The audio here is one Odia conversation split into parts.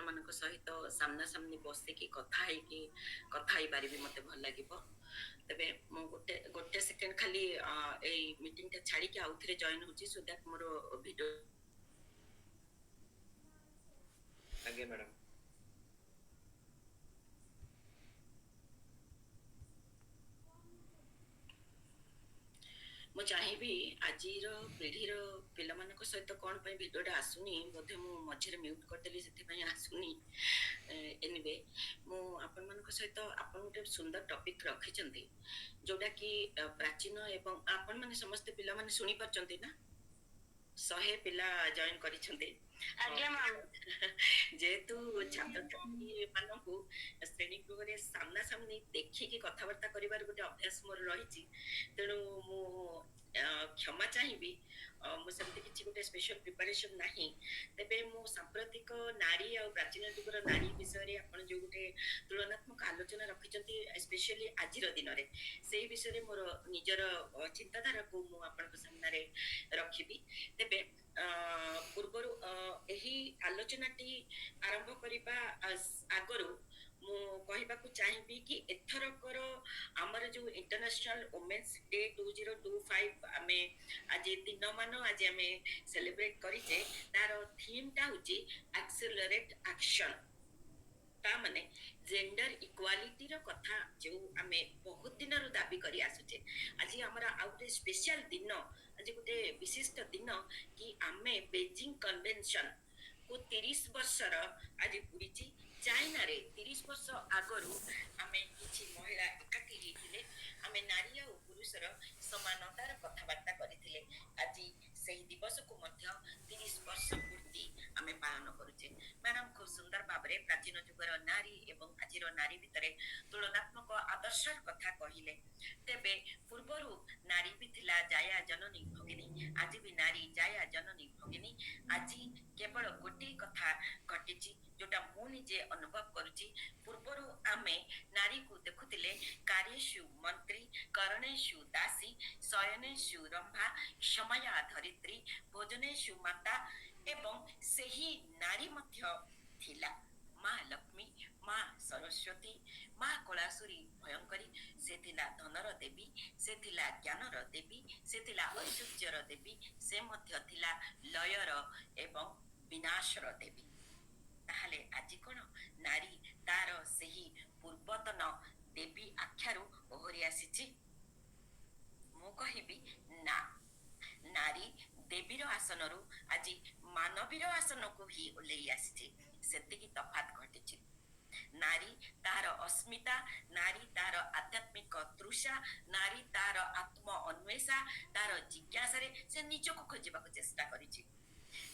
ଆପଣମାନଙ୍କ ସହିତ ସାମ୍ନାସାମ୍ନି ବସିକି କଥା ହେଇକି କଥା ହେଇପାରିବି, ମୋତେ ଭଲ ଲାଗିବ। ତେବେ ମୁଁ ଗୋଟେ ଗୋଟେ ସେକେଣ୍ଡ ଖାଲି ଏଇ ମିଟିଂଟା ଛାଡ଼ିକି ଆଉ ଥରେ ଜଏନ୍ ହଉଛି, ସୋ that ମୋର ଭିଡିଓ। ଆଜ୍ଞା ମ୍ୟାଡ଼ାମ। ମୁଁ ଚାହିଁବି ଆଜିର ପିଢ଼ିର ପିଲାମାନଙ୍କ ସହିତ, କ'ଣ ପାଇଁ ଭିଡ଼ିଓଟା ଆସୁନି? ବୋଧେ ମୁଁ ମଝିରେ ମ୍ୟୁଟ୍ କରିଦେଲି, ସେଥିପାଇଁ ଆସୁନି। ଏନିୱେ, ମୁଁ ଆପଣମାନଙ୍କ ସହିତ, ଆପଣ ଗୋଟେ ସୁନ୍ଦର ଟପିକ୍ ରଖିଛନ୍ତି ଯୋଉଟାକି ପ୍ରାଚୀନ ଏବଂ, ଆପଣମାନେ ସମସ୍ତେ ପିଲାମାନେ ଶୁଣିପାରୁଛନ୍ତି ନା? 100 ପିଲା ଜଏନ୍ କରିଛନ୍ତି। ଆଜ୍ଞା ମ୍ୟାମ୍। ଯେହେତୁ ଛାତ୍ରଛାତ୍ରୀ ମାନଙ୍କୁ ଶ୍ରେଣୀ ଗୃହରେ ସାମ୍ନାସାମ୍ନି ଦେଖିକି କଥାବାର୍ତ୍ତା କରିବାର ଗୋଟେ ଅଭ୍ୟାସ ମୋର ରହିଛି, ତେଣୁ ମୁଁ କ୍ଷମା ଚାହିଁବି, ମୁଁ ସେମିତି କିଛି ଗୋଟେ ସ୍ପେଶାଲ ପ୍ରିପାରେସନ ନାହିଁ। ତେବେ ମୁଁ ସାମ୍ପ୍ରତିକ ନାରୀ ଆଉ ପ୍ରାଚୀନ ଯୁଗର ନାରୀ ବିଷୟରେ ଆପଣ ଯୋଉ ଗୋଟେ ତୁଳନାତ୍ମକ ଆଲୋଚନା ରଖିଛନ୍ତି, ସ୍ପେଶିଆଲି ଆଜିର ଦିନରେ, ସେଇ ବିଷୟରେ ମୋର ନିଜର ଚିନ୍ତାଧାରାକୁ ମୁଁ ଆପଣଙ୍କ ସାମ୍ନାରେ ରଖିବି। ତେବେ ପୂର୍ବରୁ ଏହି ଆଲୋଚନାଟି ଆରମ୍ଭ କରିବା ଆଗରୁ ମୁଁ କହିବାକୁ ଚାହିଁବି କି ଏଥରକର ଆମର ଯୋଉ ଇଣ୍ଟରନ୍ୟାସନାଲ ଓମେନ୍ସ ଡେ 2025 ଆମେ ଆଜି ଦିନମାନ ଆଜି ଆମେ ସେଲିବ୍ରେଟ କରିଛେ, ତାର ଥିମ୍ଟା ହଉଛି ଆକ୍ସିଲରେଟ୍ ଆକ୍ସନ। ତା ମାନେ ଜେଣ୍ଡର ଇକ୍ୱାଲିଟିର କଥା ଯୋଉ ଆମେ ବହୁତ ଦିନରୁ ଦାବି କରି ଆସୁଛେ, ଆଜି ଆମର ଆଉ ଗୋଟେ ସ୍ପେଶାଲ ଦିନ, ଆଜି ଗୋଟେ ବିଶିଷ୍ଟ ଦିନ କି ଆମେ ବେଜିଂ କନଭେନସନ କୁ 30 ବର୍ଷର ଆଜି ପୁରିଛି। ଚାଇନାରେ 30 ବର୍ଷ ଆଗରୁ ଆମେ କିଛି ମହିଳା ଏକାଠି ହେଇଥିଲେ, ଆମେ ନାରୀ ଆଉ ପୁରୁଷର ସମାନତାର କଥାବାର୍ତ୍ତା କରିଥିଲେ। ଆଜି ସେହି ଦିବସକୁ ମଧ୍ୟ 30 ବର୍ଷ ପୂର୍ତ୍ତି ଆମେ ପାଳନ କରୁଛେ। ମ୍ୟାଡାମ ଖୁବ ସୁନ୍ଦର ଭାବରେ ପ୍ରାଚୀନ ଯୁଗର ନାରୀ ଏବଂ ଆଜିର ନାରୀ ଭିତରେ ତୁଳନାତ୍ମକ ଆଦର୍ଶର କଥା କହିଲେ। ତେବେ ପୂର୍ବରୁ ନାରୀ ବି ଥିଲା ଜାୟା ଜନନୀ ଭଗିନୀ, ଆଜି ବି ନାରୀ ଜାୟା ଜନନୀ ଭଗିନୀ। ଆଜି କେବଳ ଗୋଟିଏ କଥା ଘଟିଛି ଯୋଉଟା ମୁଁ ନିଜେ ଅନୁଭବ କରୁଛି। ପୂର୍ବରୁ ଆମେ ନାରୀକୁ ଦେଖୁଥିଲେ କାର୍ଯ୍ୟେଷୁ ମନ୍ତ୍ରୀ, କରଣେଷୁ ଦାସୀ, ଶୟନେଷୁ ରମ୍ଭା, କ୍ଷମୟା ଧରିତ୍ରୀ, ଭୋଜନେଷୁ ମାତା, ଏବଂ ସେହି ନାରୀ ମଧ୍ୟ ଥିଲା ମା ଲକ୍ଷ୍ମୀ, ମା ସରସ୍ୱତୀ, ମା କଳାସୁରୀ ଭୟଙ୍କରୀ। ସେ ଥିଲା ଧନର ଦେବୀ, ସେ ଥିଲା ଜ୍ଞାନର ଦେବୀ, ସେ ଥିଲା ଐଶ୍ୱର୍ଯ୍ୟର ଦେବୀ, ସେ ମଧ୍ୟ ଥିଲା ଲୟର ଏବଂ ବିନାଶର ଦେବୀ। ତାହେଲେ ଆଜି କଣ ନାରୀ ତାର ସେହି ପୂର୍ବତନ ଦେବୀ ଆଖ୍ୟାରୁ ଓହରି ଆସିଛି? ମୁଁ କହିବି ନା, ନାରୀ ଦେବୀର ଆସନରୁ ଆଜି ମାନବୀର ଆସନକୁ ହିଁ ଓହ୍ଲେଇ ଆସିଛି। ସେତିକି ତଫାତ ଘଟିଛି। ନାରୀ ତାର ଅସ୍ମିତା, ନାରୀ ତାର ଆଧ୍ୟାତ୍ମିକ ତୃଷା, ନାରୀ ତାର ଆତ୍ମ ଅନ୍ୱେଷା, ତାର ଜିଜ୍ଞାସାରେ ସେ ନିଜକୁ ଖୋଜିବାକୁ ଚେଷ୍ଟା କରିଛି।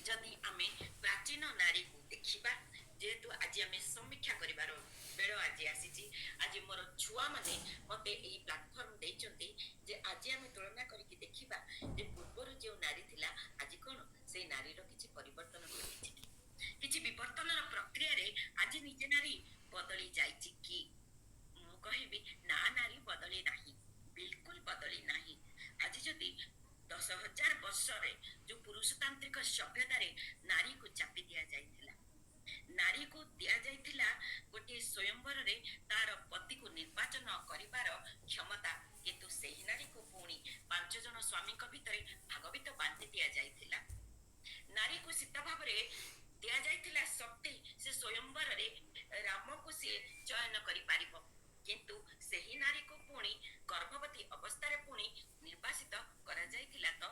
ଯଦି ଆମେ ପ୍ରାଚୀନ ନାରୀକୁ ଦେଖିବା, ଯେହେତୁ ଆଜି ଆମେ ସମୀକ୍ଷା କରିବାର ବେଳ ଆଜି ଆସିଛି, ଆଜି ମୋର ଛୁଆମାନେ ମତେ ଏଇ ପ୍ଲାଟଫର୍ମ ଦେଇଛନ୍ତି ଯେ ଆଜି ଆମେ ତୁଳନା କରିକି ଦେଖିବା ଯେ ପୂର୍ବରୁ ଯେଉଁ ନାରୀ ଥିଲା, ଆଜି କଣ ସେଇ ନାରୀର କିଛି ପରିବର୍ତ୍ତନ ଘଟିଛି କି, କିଛି ବିବର୍ତ୍ତନର ପ୍ରକ୍ରିୟାରେ ଆଜି ନିଜେ ନାରୀ ବଦଳି ଯାଇଛି କି? ମୁଁ କହିବି ନା, ନାରୀ ବଦଳି ନାହିଁ, ବିଲକୁଲ ବଦଳି ନାହିଁ। ଆଜି ଯଦି 10,000 ବର୍ଷରେ ଯୋଉ ପୁରୁଷତାନ୍ତ୍ରିକ ସଭ୍ୟତାରେ ନାରୀକୁ ଚାପି ଦିଆଯାଇଥିଲା, ନାରୀକୁ ଦିଆଯାଇଥିଲା ଗୋଟିଏ ସ୍ୱୟଂବରରେ ତାର ପତିକୁ ନିର୍ବାଚନ କରିବାର କ୍ଷମତା, କିନ୍ତୁ ସେହି ନାରୀକୁ ପୁଣି 5 ଜଣ ସ୍ୱାମୀଙ୍କ ଭିତରେ ଭାଗବିତ ବାଣ୍ଟି ଦିଆଯାଇଥିଲା। ନାରୀକୁ ସୀତା ଭାବରେ ଦିଆଯାଇଥିଲା ଶକ୍ତି, ସେ ସ୍ୱୟଂବରରେ ରାମକୁ ସିଏ ଚୟନ କରିପାରିବ, କିନ୍ତୁ ସେହି ନାରୀକୁ ପୁଣି ଗର୍ଭବତୀ ଅବସ୍ଥାରେ ପୁଣି ନିର୍ବାସିତ କରାଯାଇଥିଲା। ତ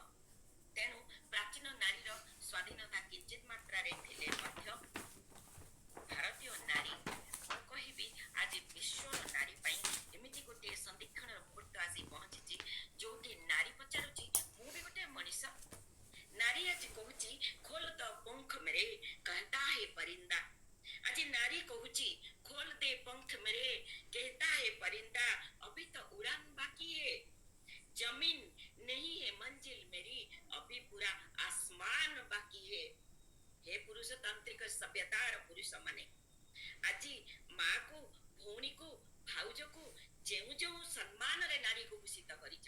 ତେଣୁ ପ୍ରାଚୀନ ନାରୀର ସ୍ୱାଧୀନତା କିଞ୍ଚିତ ମାତ୍ରାରେ ଥିଲେ ମଧ୍ୟ ଭାରତୀୟ ନାରୀ, ମୁଁ କହିବି ଆଜି ବିଶ୍ୱର ନାରୀ ପାଇଁ ଏମିତି ଗୋଟିଏ ସନ୍ଧିକ୍ଷଣର ମୁହୂର୍ତ୍ତ ଆସି ପହଞ୍ଚିଛି ଯୋଉଠି ନାରୀ ପଚାରୁଛି, ମୁଁ ବି ଗୋଟେ ମଣିଷ। ନାରୀ ଆଜି କହୁଛି, ଖୋଲ ତ ପଙ୍ଖ ମେରେ କହତା ହେ ପରିନ୍ଦା। ଆଜି ନାରୀ କହୁଛି, ଖୋଲ ଦେ ପଙ୍ଖ ମେରେ କହତା ହେ ପରିନ୍ଦା, ଅଭି ତ ଉଡ଼ାନ ବାକି ହେ, ଜମିନ नहीं है मंजिल मेरी, अभी पूरा आसमान बाकी है। हे पुरुष तांत्रिक सभ्यतार पुरुष माने, ଆଜି ମାକୁ, ଭଉଣୀକୁ, ଭାଉଜକୁ ଯେଉଁ ଯେଉଁ ସମ୍ମାନରେ ନାରୀକୁ ଭୂଷିତ କରିଛ,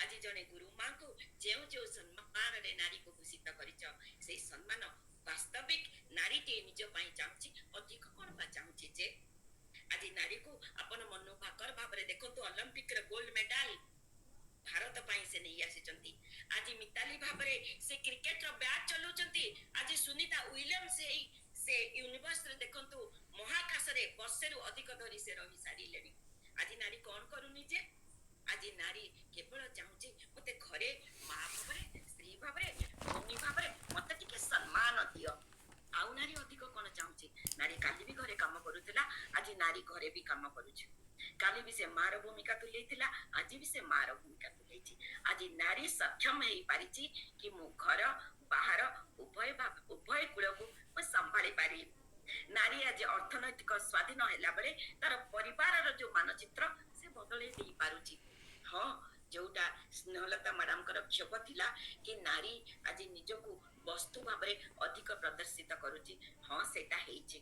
ଆଜି ଜଣେ ଗୁରୁମାଙ୍କୁ ଯେଉଁ ଯେଉଁ ସମ୍ମାନରେ ନାରୀକୁ ଭୂଷିତ କରିଛ, ସେଇ ସମ୍ମାନ ବାସ୍ତବିକ ନାରୀଟିଏ ନିଜ ପାଇଁ ଚାହୁଁଛି। କରିଛନ୍ତି। ଆଜି ମିତାଲି ଭାବରେ ସେ କ୍ରିକେଟର ବ୍ୟାଟ୍ ଚଲାଉଛନ୍ତି। ଆଜି ସୁନିତା ୱିଲିୟମ୍ସ ହେଇ ସେ ୟୁନିଭର୍ସରେ ଦେଖନ୍ତୁ, ମହାକାଶରେ ବର୍ଷେରୁ ଅଧିକ ଧରି ସେ ରହି ସାରିଲେଣି। ଆଜି ନାରୀ କଣ କରୁନି ଯେ? ଆଜି ନାରୀ କେବଳ ଚାହୁଁଛି, ମତେ ଘରେ ମା ଭାବରେ, ସ୍ତ୍ରୀ ଭାବରେ, ଭଉଣୀ ଭାବରେ ମତେ ଟିକେ ସମ୍ମାନ ଦିଅ। ଆଉ ନାରୀ ଅଧିକ କଣ ଚାହୁଁଛି? ନାରୀ କାଲି ବି ଘରେ କାମ କରୁଥିଲା, ଆଜି ନାରୀ ଘରେ ବି କାମ କରୁଛି। କାଲି ବି ସେ ମାର ଭୂମିକା ତୁଲେଇଥିଲା, ଆଜି ବି ସେ ମାର ଭୂମିକା ତୁଲେଇଛି। ଆଜି ନାରୀ ସକ୍ଷମ ହେଇପାରିଛି କି ମୁଁ ଘର ବାହାର ଉଭୟ କୂଳକୁ ମୁଁ ସମ୍ଭାଳି ପାରିବି। ନାରୀ ଆଜି ଅର୍ଥନୈତିକ ସ୍ୱାଧୀନ ହେଲା ବେଳେ ତାର ପରିବାରର ଯୋଉ ମାନଚିତ୍ର ସେ ବଦଳେଇ ଦେଇ ପାରୁଛି। ହଁ, ଯୋଉଟା ସ୍ନେହଲତା ମ୍ୟାଡାମଙ୍କର କ୍ଷୋଭ ଥିଲା କି ନାରୀ ଆଜି ନିଜକୁ ବସ୍ତୁ ଭାବରେ ଅଧିକ ପ୍ରଦର୍ଶିତ କରୁଛି, ହଁ, ସେଇଟା ହେଇଛି।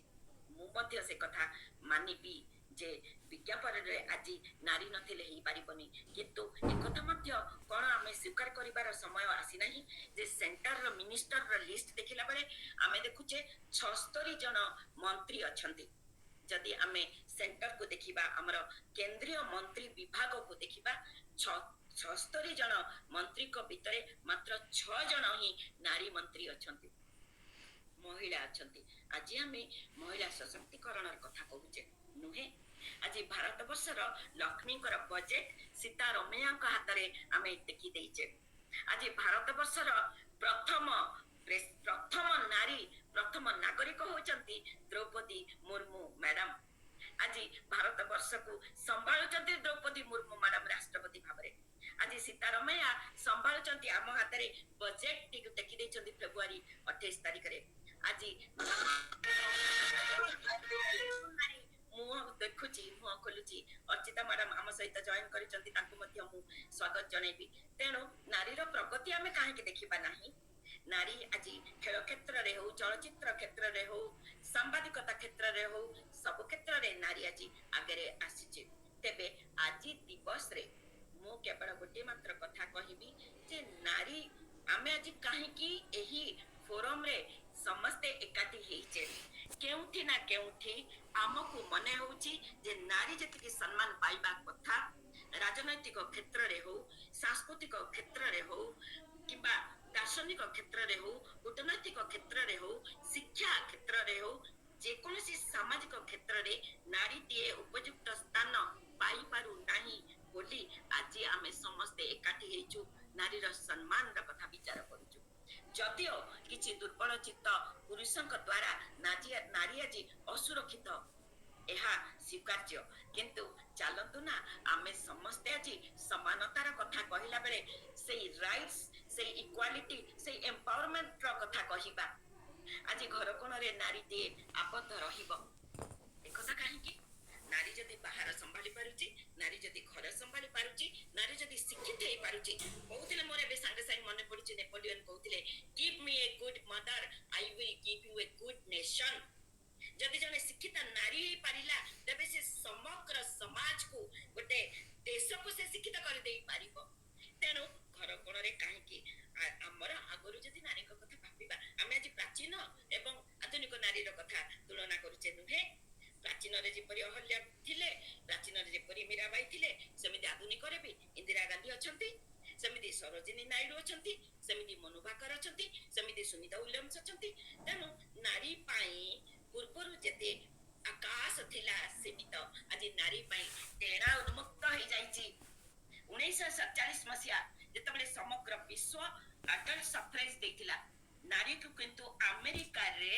ମୁଁ ମଧ୍ୟ ସେ କଥା ମାନିବି ଯେ ବିଜ୍ଞାପନରେ ଆଜି ନାରୀ ନଥିଲେ ହେଇପାରିବନି। କିନ୍ତୁ ଏକଥା ମଧ୍ୟ କଣ ଆମେ ସ୍ୱୀକାର କରିବାର ସମୟ ଆସିନାହିଁ ଯେ ସେଣ୍ଟରର ମିନିଷ୍ଟରର ଲିଷ୍ଟ ଦେଖିଲା ବେଳେ ଆମେ ଦେଖୁଛେ 76 ଜଣ ମନ୍ତ୍ରୀ ଅଛନ୍ତି। ଯଦି ଆମେ ସେଣ୍ଟରକୁ ଦେଖିବା, ଆମର କେନ୍ଦ୍ରୀୟ ମନ୍ତ୍ରୀ ବିଭାଗକୁ ଦେଖିବା, 76 ଜଣ ମନ୍ତ୍ରୀଙ୍କ ଭିତରେ ମାତ୍ର 6 ଜଣ ହିଁ ନାରୀ ମନ୍ତ୍ରୀ ଅଛନ୍ତି, ମହିଳା ଅଛନ୍ତି। ଆଜି ଆମେ ମହିଳା ସଶକ୍ତିକରଣର କଥା କହୁଛେ, ନୁହେଁ? ଆଜି ଭାରତ ବର୍ଷର ଲକ୍ଷ୍ମୀଙ୍କର ବଜେଟ ସୀତାରମେୟାଙ୍କ ହାତରେ ଆମେ ଟେକି ଦେଇଛେ। ଆଜି ଭାରତ ବର୍ଷର ପ୍ରଥମ ନାରୀ, ପ୍ରଥମ ନାଗରିକ ହଉଛନ୍ତି ଦ୍ରୌପଦୀ ମୁର୍ମୁ ମ୍ୟାଡାମ। ଆଜି ଭାରତ ବର୍ଷକୁ ସମ୍ଭାଳୁଛନ୍ତି ଦ୍ରୌପଦୀ ମୁର୍ମୁ ମ୍ୟାଡାମ ରାଷ୍ଟ୍ରପତି ଭାବରେ। ଆଜି ସୀତାରମେୟା ସମ୍ଭାଳୁଛନ୍ତି, ଆମ ହାତରେ ବଜେଟ ଟିକୁ ଟେକି ଦେଇଛନ୍ତି ଫେବୃଆରୀ 28 ତାରିଖରେ। ଆଜି ନାରୀ ମୁହଁ ଦେଖୁଛି, ମୁହଁ ଖୋଲୁଛି। ଅର୍ଚିତା ମ୍ୟାଡାମ ଆମ ସହିତ ଜଏନ କରିଛନ୍ତି, ତାଙ୍କୁ ମଧ୍ୟ ମୁଁ ସ୍ୱାଗତ ଜଣେଇବି। ତେଣୁ ନାରୀର ପ୍ରଗତି ଆମେ କାହିଁକି ଦେଖିବା ନାହିଁ? ନାରୀ ଆଜି ଖେଳ କ୍ଷେତ୍ରରେ ହଉ, ଚଳଚ୍ଚିତ୍ର କ୍ଷେତ୍ରରେ ହଉ, ସାମ୍ବାଦିକତା କ୍ଷେତ୍ରରେ ହଉ, ସବୁ କ୍ଷେତ୍ରରେ ନାରୀ ଆଜି ଆଗରେ ଆସିଛି। ତେବେ ଆଜି ଦିବସରେ ମୁଁ କେବଳ ଗୋଟିଏ ମାତ୍ର କଥା କହିବି ଯେ ନାରୀ, ଆମେ ଆଜି କାହିଁକି ଏହି ଫୋରମରେ ସମସ୍ତେ ଏକାଠି ହେଇଛେ? କେଉଁଠି ନା କେଉଁଠି ଆମକୁ ମନେ ହଉଛି ଯେ ନାରୀ ଯେତିକି ସମ୍ମାନ ପାଇବା କଥା, ରାଜନୈତିକ କ୍ଷେତ୍ରରେ ହଉ, ସାଂସ୍କୃତିକ କ୍ଷେତ୍ରରେ ହଉ, କିମ୍ବା ଦାର୍ଶନିକ କ୍ଷେତ୍ରରେ ହଉ, କୂଟନୈତିକ କ୍ଷେତ୍ରରେ ହଉ, ଶିକ୍ଷା କ୍ଷେତ୍ରରେ ହଉ, ଯେକୌଣସି ସାମାଜିକ କ୍ଷେତ୍ରରେ ନାରୀଟିଏ ଉପଯୁକ୍ତ ସ୍ଥାନ ପାଇପାରୁ ନାହିଁ ବୋଲି ଆଜି ଆମେ ସମସ୍ତେ ଏକାଠି ହେଇଛୁ, ନାରୀର ସମ୍ମାନର କଥା ବିଚାର କରୁଛୁ। ଯଦିଓ କିଛି ଦୁର୍ବଳ ଚିତ୍ତ ପୁରୁଷଙ୍କ ଦ୍ଵାରା ନାରୀ ଆଜି ଅସୁରକ୍ଷିତ, ଏହା ସ୍ୱୀକାର୍ଯ୍ୟ। କିନ୍ତୁ ଚାଲନ୍ତୁ ନା, ଆମେ ସମସ୍ତେ ଆଜି ସମାନତାର କଥା କହିଲା ବେଳେ ସେଇ ରାଇଟ୍ସ, ସେଇ ଇକ୍ୱାଲିଟି, ସେଇ ଏମ୍ପାୱାରମେଣ୍ଟର କଥା କହିବା। ଆଜି ଘର କୋଣରେ ନାରୀଟିଏ ଆବଦ୍ଧ ରହିବ, ଏକଥା କାହିଁକି? ନାରୀ ଯଦି ବାହାର ସମ୍ଭାଳି ପାରୁଛି, ନାରୀ ଯଦି ଘର ସମ୍ଭାଳି ପାରୁଛି, ନାରୀ ଯଦି ଶିକ୍ଷିତ ହେଇପାରୁଛି। କହୁଥିଲେ, ମୋର ଏବେ ସାଙ୍ଗେ ସାଙ୍ଗେ ମନେ ପଡୁଛି, ନେପୋଲିୟନ କହୁଥିଲେ, "Give me a good mother, I will give you a good nation." ଯଦି ଜଣେ ଶିକ୍ଷିତ ନାରୀ ହେଇପାରିଲା, ତେବେ ସେ ସମଗ୍ର ସମାଜକୁ, ଗୋଟେ ଦେଶକୁ ସେ ଶିକ୍ଷିତ କରିଦେଇ ପାରିବ। ତେଣୁ ଘର କୋଣରେ କାହିଁକି? ଆମର ଆଗରୁ ଯଦି ନାରୀଙ୍କ କଥା ଭାବିବା, ଆମେ ଆଜି ପ୍ରାଚୀନ ଏବଂ ଆଧୁନିକ ନାରୀର କଥା ତୁଳନା କରୁଛେ, ନୁହେଁ? ପ୍ରାଚୀନରେ ଯେପରି ଅହଲ୍ୟା ଥିଲେ, ପ୍ରାଚୀନରେ ଯେପରି ମୀରାବାଇ ଥିଲେ, ସେମିତି ଆଧୁନିକରେ ବି ଇନ୍ଦିରା ଗାନ୍ଧୀ ଅଛନ୍ତି, ସେମିତି ସରୋଜିନୀ ନାଇଡୁ ଅଛନ୍ତି, ସେମିତି ମନୁ ଭାକର ଅଛନ୍ତି, ସେମିତି ସୁନିତା ୱିଲିୟମ୍ସ ଅଛନ୍ତି। ତେଣୁ ନାରୀ ପାଇଁ ପୂର୍ବରୁ ଯେତେ ଆକାଶ ଥିଲା ସୀମିତ, ଆଜି ନାରୀ ପାଇଁ ଡେଣା ଉନ୍ମୁକ୍ତ ହେଇଯାଇଛି। 1947 ମସିହା ଯେତେବେଳେ ସମଗ୍ର ବିଶ୍ୱ ଆଡଲ୍ଟ ସଫରେଜ ଦେଇଥିଲା ନାରୀକୁ, କିନ୍ତୁ ଆମେରିକାରେ,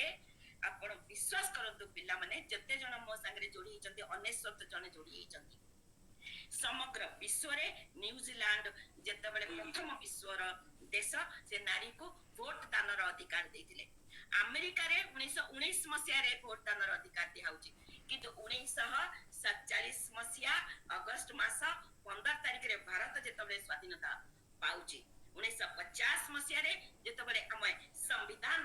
ଆପଣ ବିଶ୍ୱାସ କରନ୍ତୁ ପିଲାମାନେ, ଯେତେ ଜଣ ମୋ ସାଙ୍ଗରେ ଯୋଡି ହେଇଛନ୍ତି, 99 ଜଣ ଯୋଡି ହେଇଛନ୍ତି, ସମଗ୍ର ବିଶ୍ୱରେ ନ୍ୟୁଜିଲାଣ୍ଡ ଯେତେବେଳେ ପ୍ରଥମ ବିଶ୍ୱର ଦେଶ, ସେ ନାରୀକୁ ଭୋଟ ଦାନର ଅଧିକାର ଦେଇଥିଲେ। ଆମେରିକାରେ 1919 ମସିହାରେ ଭୋଟ ଦାନର ଅଧିକାର ଦିଆହଉଛି, କିନ୍ତୁ 1947 ମସିହା ଅଗଷ୍ଟ ମାସ 15 ତାରିଖରେ ଭାରତ ଯେତେବେଳେ ସ୍ୱାଧୀନତା ପାଉଛି, 1950 ମସିହାରେ ଯେତେବେଳେ ଆମେ ସମ୍ବିଧାନ,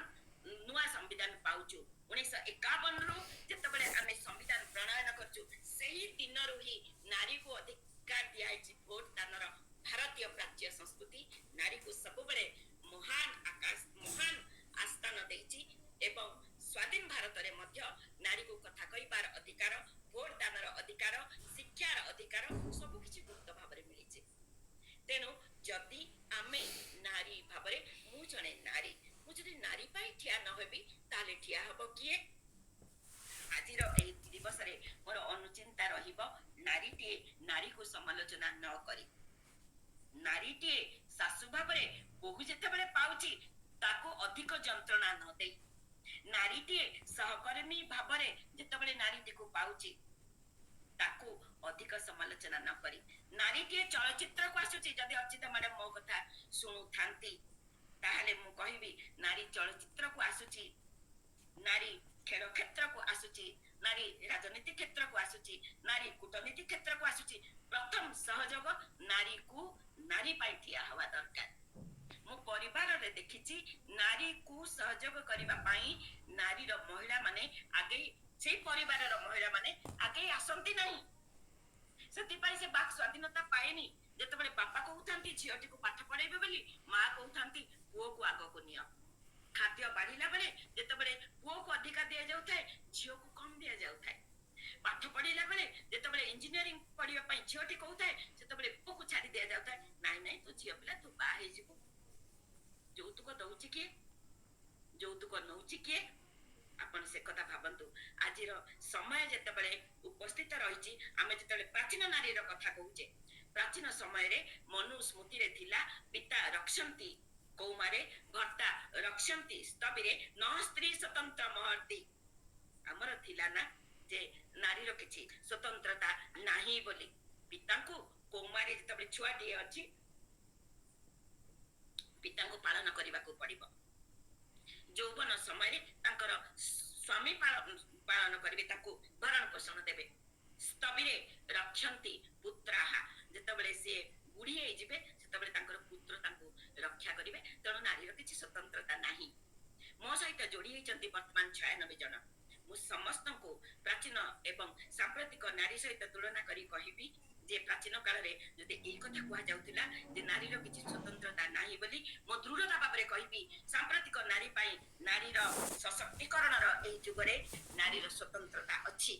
ନୂଆ ସମ୍ବିଧାନ ପାଉଛୁ, 1951ରୁ ଯେତେବେଳେ ଆମେ ସମ୍ବିଧାନ ପ୍ରଣୟନ କରୁଛୁ, ସେଇ ଦିନରୁ ହିଁ ନାରୀକୁ ଅଧିକାର ଦିଆହେଇଛି ଭୋଟ ଦାନର। ଭାରତୀୟ ପ୍ରାଚ୍ୟ ସଂସ୍କୃତି ନାରୀକୁ ସବୁବେଳେ ମହାନ ଆକାଶ, ମହାନ ଆସ୍ଥାନ ଦେଇଛି ଏବଂ ସ୍ୱାଧୀନ ଭାରତରେ ମଧ୍ୟ ନାରୀକୁ କଥା କହିବାର ଅଧିକାର, ଭୋଟ ଦାନର ଅଧିକାର, ଶିକ୍ଷାର ଅଧିକାର, ସବୁ କିଛି ଗୁପ୍ତ ଭାବରେ ମିଳିଛି। ତେଣୁ ଯଦି ଆମେ ଠିଆ ହବ କିଏ? ଆଜିର ଏହି ଦିବସରେ ମୋର ଅନୁଚିନ୍ତା ରହିବ, ନାରୀଟିଏ ନାରୀକୁ ସମାଲୋଚନା ନ କରି, ନାରୀଟିଏ ଶାଶୁ ଭାବରେ ବୋହୂ ଯେତେବେଳେ ପାଉଛି ତାକୁ ଅଧିକ ଯନ୍ତ୍ରଣା ନ ଦେଇ, ନାରୀଟିଏ ସହକର୍ମୀ ଭାବରେ ଯେତେବେଳେ ନାରୀଟିକୁ ପାଉଛି ତାକୁ ଅଧିକ ସମାଲୋଚନା ନ କରି, ନାରୀଟିଏ ଚଳଚ୍ଚିତ୍ରକୁ ଆସୁଛି, ଯଦି ଅର୍ଚିତା ମ୍ୟାଡାମ ମୋ କଥା ଶୁଣୁଥାନ୍ତି ତାହେଲେ ମୁଁ କହିବି, ନାରୀ ଚଳଚ୍ଚିତ୍ରକୁ ଆସୁଛି, ନାରୀ ଖେଳ କ୍ଷେତ୍ରକୁ ଆସୁଛି, ନାରୀ ରାଜନୀତି କ୍ଷେତ୍ରକୁ ଆସୁଛି, ନାରୀ କୂଟନୀତି କ୍ଷେତ୍ରକୁ ଆସୁଛି, ପ୍ରଥମ ସହଯୋଗ ନାରୀକୁ ନାରୀ ପାଇଁ ଠିଆ ହବା ଦରକାର। ମୁଁ ପରିବାରରେ ଦେଖିଛି, ନାରୀକୁ ସହଯୋଗ କରିବା ପାଇଁ ନାରୀର ମହିଳାମାନେ ଆଗେଇ, ସେଇ ପରିବାରର ମହିଳାମାନେ ଆଗେଇ ଆସନ୍ତି ନାହିଁ। ସେଥିପାଇଁ ସେ ବାକ୍ ସ୍ୱାଧୀନତା ପାଏନି। ଯେତେବେଳେ ବାପା କହୁଥାନ୍ତି ଝିଅଟିକୁ ପାଠ ପଢେଇବେ ବୋଲି, ମା କହୁଥାନ୍ତି ପୁଅକୁ ଆଗକୁ ନିଅ। ଖାଦ୍ୟ ବାଢିଲା ବେଳେ ଯେତେବେଳେ ପୁଅକୁ ଅଧିକା ଦିଆଯାଉଥାଏ, ଝିଅକୁ କମ ଦିଆଯାଉଥାଏ। ପାଠ ପଢିଲା ବେଳେ ଯେତେବେଳେ ଇଞ୍ଜିନିୟରିଂ ପଢିବା ପାଇଁ ଝିଅଟି କହୁଥାଏ, ସେତେବେଳେ ପୁଅକୁ ଛାଡି ଦିଆଯାଉଥାଏ, ନାଇଁ ନାଇଁ, ତୁ ଝିଅ ପିଲା, ତୁ ବାହା ହେଇଯିବୁ। ଯୌତୁକ ଦଉଛି କିଏ? ଯୌତୁକ ନଉଛି କିଏ? ଆପଣ ସେ କଥା ଭାବନ୍ତୁ। ଆଜିର ସମୟ ଯେତେବେଳେ ଉପସ୍ଥିତ ରହିଛି, ଆମେ ଯେତେବେଳେ ପ୍ରାଚୀନ ନାରୀର କଥା କହୁଛେ, ପ୍ରାଚୀନ ସମୟରେ ମନୁ ସ୍ମୃତିରେ ଥିଲା, ପିତା ରକ୍ଷନ୍ତି କୌମାରେ, ଭର୍ତ୍ତା ରକ୍ଷନ୍ତି ସ୍ଥବିରେ, ନ ସ୍ତ୍ରୀ ସ୍ୱତନ୍ତ୍ର ମହର୍ତ୍ତି। ଆମର ଥିଲା ନା ଯେ ନାରୀର କିଛି ସ୍ୱତନ୍ତ୍ରତା ନାହିଁ ବୋଲି। ପିତାଙ୍କୁ କୌମାରୀ, ଯେତେବେଳେ ଛୁଆଟିଏ ଅଛି, ପିତାଙ୍କୁ ପାଳନ କରିବାକୁ ପଡିବ। ଯୌବନ ସମୟରେ ତାଙ୍କର ସ୍ୱାମୀ ପାଳନ କରିବେ, ତାକୁ ଭରଣ ପୋଷଣ ଦେବେ। ସ୍ଥବିରେ ରକ୍ଷନ୍ତି ପୁତ୍ରାହା, ଯେତେବେଳେ ସିଏ ବୁଢୀ ହେଇଯିବେ ସେତେବେଳେ ତାଙ୍କର ପୁତ୍ର ତାଙ୍କୁ ରକ୍ଷା କରିବେ। ତେଣୁ ନାରୀର କିଛି ସ୍ୱତନ୍ତ୍ରତା ନାହିଁ। ମୋ ସହିତ ଯୋଡି ହେଇଛନ୍ତି ବର୍ତ୍ତମାନ 96 ଜଣ। ମୁଁ ସମସ୍ତଙ୍କୁ ପ୍ରାଚୀନ ଏବଂ ସାମ୍ପ୍ରତିକ ନାରୀ ସହିତ ତୁଳନା କରି କହିବି ଯେ ପ୍ରାଚୀନ କାଳରେ ଯଦି ଏଇ କଥା କୁହାଯାଉଥିଲା ଯେ ନାରୀର କିଛି ସ୍ୱତନ୍ତ୍ରତା ନାହିଁ ବୋଲି, ମୁଁ ଦୃଢତା ଭାବରେ କହିବି, ସାମ୍ପ୍ରତିକ ନାରୀ ପାଇଁ ନାରୀର ସଶକ୍ତିକରଣର ଏଇ ଯୁଗରେ ନାରୀର ସ୍ୱତନ୍ତ୍ରତା ଅଛି,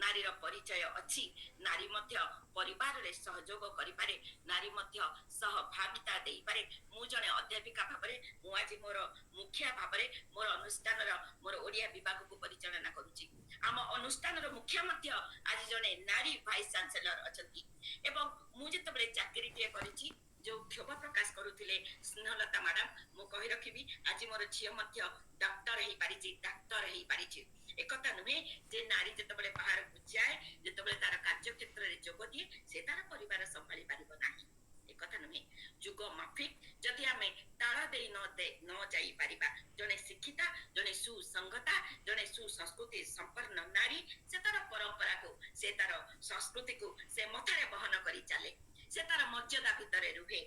ନାରୀର ପରିଚୟ ଅଛି। ନାରୀ ମଧ୍ୟ ପରିବାରରେ ସହଯୋଗ କରିପାରେ, ନାରୀ ମଧ୍ୟ ସହଭାଗିତା ଦେଇପାରେ। ମୁଁ ଜଣେ ଅଧ୍ୟାପିକା ଭାବରେ, ମୁଁ ଆଜି ମୋର ମୁଖିଆ ଭାବରେ ମୋର ଅନୁଷ୍ଠାନର ମୋର ଓଡିଆ ବିଭାଗକୁ ପରିଚାଳନା କରୁଛି। ଆମ ଅନୁଷ୍ଠାନର ମୁଖିଆ ମଧ୍ୟ ଆଜି ଜଣେ ନାରୀ ଭାଇସ୍ ଚାନ୍ସେଲର ଅଛନ୍ତି। ଏବଂ ମୁଁ ଯେତେବେଳେ ଚାକିରିଟିଏ କରିଛି, ଯୋଉ କ୍ଷୋଭ ପ୍ରକାଶ କରୁଥିଲେ ସ୍ନେହଲତା ମ୍ୟାଡାମ, ମୁଁ କହି ରଖିବି, ଆଜି ମୋର ଝିଅ ମଧ୍ୟ ଡକ୍ଟର ହେଇପାରିଛି, ଡାକ୍ତର ହେଇପାରିଛି। ଏକଥା ନୁହେଁ ଯେ ନାରୀ ଯେତେବେଳେ ବାହାରକୁ ଯାଏ, ଯେତେବେଳେ ତାର କାର୍ଯ୍ୟକ୍ଷେତ୍ରରେ ଯୋଗ ଦିଏ, ସେ ତାର ପରିବାର ସମ୍ଭାଳି ପାରିବ ନାହିଁ, ଏକଥା ନୁହେଁ। ଯୁଗ ମାଫିକ ଯଦି ଆମେ ତାଳ ଦେଇ ନ ଯାଇପାରିବା, ଜଣେ ଶିକ୍ଷିତା, ଜଣେ ସୁସଂଗତା, ଜଣେ ସୁସଂସ୍କୃତି ସମ୍ପନ୍ନ ନାରୀ, ସେ ତାର ପରମ୍ପରାକୁ, ସେ ତାର ସଂସ୍କୃତିକୁ ସେ ମଥାରେ ବହନ କରି ଚାଲେ, ସେ ତାର ମର୍ଯ୍ୟାଦା ଭିତରେ ରୁହେ।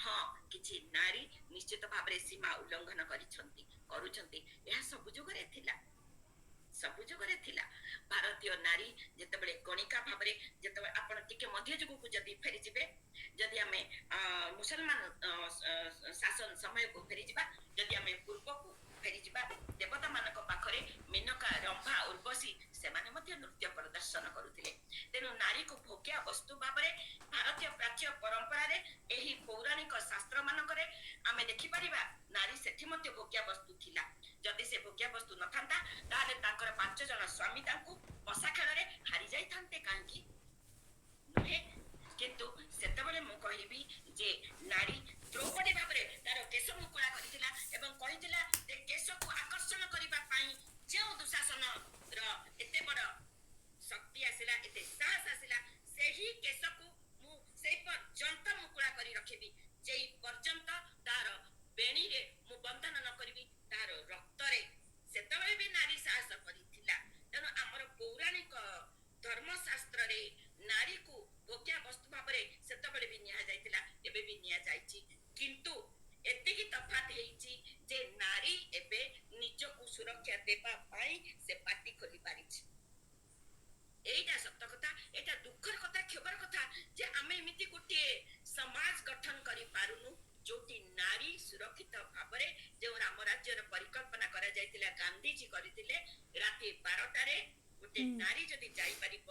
ହଁ, କିଛି ନାରୀ ନିଶ୍ଚିତ ଭାବରେ ସୀମା ଉଲ୍ଲଂଘନ କରିଛନ୍ତି, କରୁଛନ୍ତି। ଏହା ସବୁ ଯୁଗରେ ଥିଲା, ସବୁ ଯୁଗରେ ଥିଲା। ଭାରତୀୟ ନାରୀ ଯେତେବେଳେ ଗଣିକା ଭାବରେ, ଯେତେବେଳେ ଆପଣ ଟିକେ ମଧ୍ୟଯୁଗକୁ ଯଦି ଫେରିଯିବେ, ଯଦି ଆମେ ମୁସଲମାନ ଶାସନ ସମୟକୁ ଫେରିଯିବା, ଯଦି ଆମେ ପୂର୍ବକୁ ଫେରିଯିବା, ଦେବତା ମାନଙ୍କ ପାଖରେ ମେନକା, ରମ୍ଭା, ଉର୍ବଶୀ ସେମାନେ ମଧ୍ୟ ନୃତ୍ୟ ପ୍ରଦର୍ଶନ କରୁଥିଲେ। ତେଣୁ ନାରୀକୁ ଭୋଗ୍ୟା ବସ୍ତୁ ଭାବରେ ଭାରତୀୟ ପ୍ରାଚ୍ୟ ପରମ୍ପରାରେ, ଏହି ପୌରାଣିକ ଶାସ୍ତ୍ର ମାନଙ୍କରେ ଆମେ ଦେଖିପାରିବା, ନାରୀ ସେଠି ମଧ୍ୟ ଭୋଗ୍ୟା ବସ୍ତୁ ଥିଲା। ଯଦି ସେ ଭୋଗ୍ୟା ବସ୍ତୁ ନଥାନ୍ତା, ତାହେଲେ ତାଙ୍କର 5 ଜଣ ସ୍ୱାମୀ ତାଙ୍କୁ ପଶା ଖେଳରେ ହାରି ଯାଇଥାନ୍ତେ କାହିଁକି? ନୁହେଁ। କିନ୍ତୁ ସେତେବେଳେ ମୁଁ କହିବି ଯେ ନାରୀ ଦ୍ରୌପଦୀ ଭାବରେ ତାର କେଶ ମୁକୁଳା କରିଥିଲା ଏବଂ କହିଥିଲା ଯେ କେଶକୁ ଆକର୍ଷଣ କରିବା ପାଇଁ ଯେଉଁ ଦୁଶାସନର ଏତେ ବଡ ଶକ୍ତି ଆସିଲା, ଏତେ ସାହସ ଆସିଲା, ସେହି କେଶକୁ ମୁଁ ସେଇ ପର୍ଯ୍ୟନ୍ତ ମୁକୁଳା କରି ରଖିବି ଯେଇ ପର୍ଯ୍ୟନ୍ତ ତାର ବେଣୀରେ ମୁଁ ବନ୍ଧନ ନ କରିବି ତାର ରକ୍ତରେ। ସେତେବେଳେ ବି ନାରୀ ସାହସ କରିଥିଲା। ତେଣୁ ଆମର ପୌରାଣିକ ଧର୍ମଶାସ୍ତ୍ରରେ ନାରୀକୁ ଭୋଗ୍ୟା ବସ୍ତୁ ଭାବରେ ସେତେବେଳେ ବି ନିଆଯାଇଥିଲା, ଏବେ ବି ନିଆଯାଇଛି। କିନ୍ତୁ ଏତିକି ତଫାତ ହେଇଛି ଯେ ନାରୀ ଏବେ ନିଜକୁ ସୁରକ୍ଷା ଦେବା ପାଇଁ ସେ ପାଟି ଖୋଲି ପାରିଛି। ଏଇଟା ସତ କଥା, ଏଇଟା ଦୁଃଖର କଥା, କ୍ଷୋଭର କଥା ଯେ ଆମେ ଏମିତି ଗୋଟିଏ ସମାଜ ଗଠନ କରିପାରୁନୁ ଯୋଉଠି ନାରୀ ସୁରକ୍ଷିତ ଭାବରେ, ଯେଉଁ ରାମ ରାଜ୍ୟର ପରିକଳ୍ପନା କରାଯାଇଥିଲା, ଗାନ୍ଧିଜୀ କରିଥିଲେ, ରାତି 12ଟାରେ ଗୋଟେ ନାରୀ ଯଦି ଯାଇପାରିବ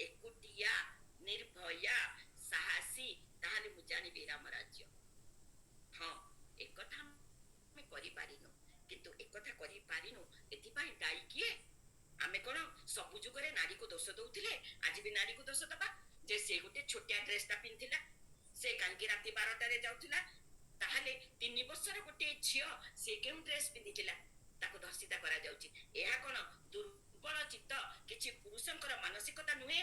ଏକୁଟିଆ, ନିର୍ଭୟା, ସାହସୀ, ତାହେଲେ ମୁଁ ଜାଣିବି ରାମ ରାଜ୍ୟ। ହଁ, ଏକଥା ଆମେ କରିପାରିନୁ। କିନ୍ତୁ ଏକଥା କରିପାରିନୁ ଏଥି ସବୁ ଯୁଗରେ ନାରୀକୁ ଦୋଷ ଦଉଥିଲେ, ଆଜି ବି ନାରୀକୁ ଦୋଷ ଦବା ଯେ ସେ ଗୋଟେ ଛୋଟିଆ ଡ୍ରେସ ଟା ପିନ୍ଧିଲା, ସେ କାହିଁକି ରାତି 12ଟାରେ ଯାଉଥିଲା? ତାହେଲେ 3 ବର୍ଷର ଗୋଟିଏ ଝିଅ ସେ କେଉଁ ଡ୍ରେସ ପିନ୍ଧିଥିଲା, ତାକୁ ଧର୍ଷିତା କରାଯାଉଛି। ଏହା କଣ ଦୁର୍ବଳ ଚିତ୍ତ କିଛି ପୁରୁଷଙ୍କର ମାନସିକତା ନୁହେଁ?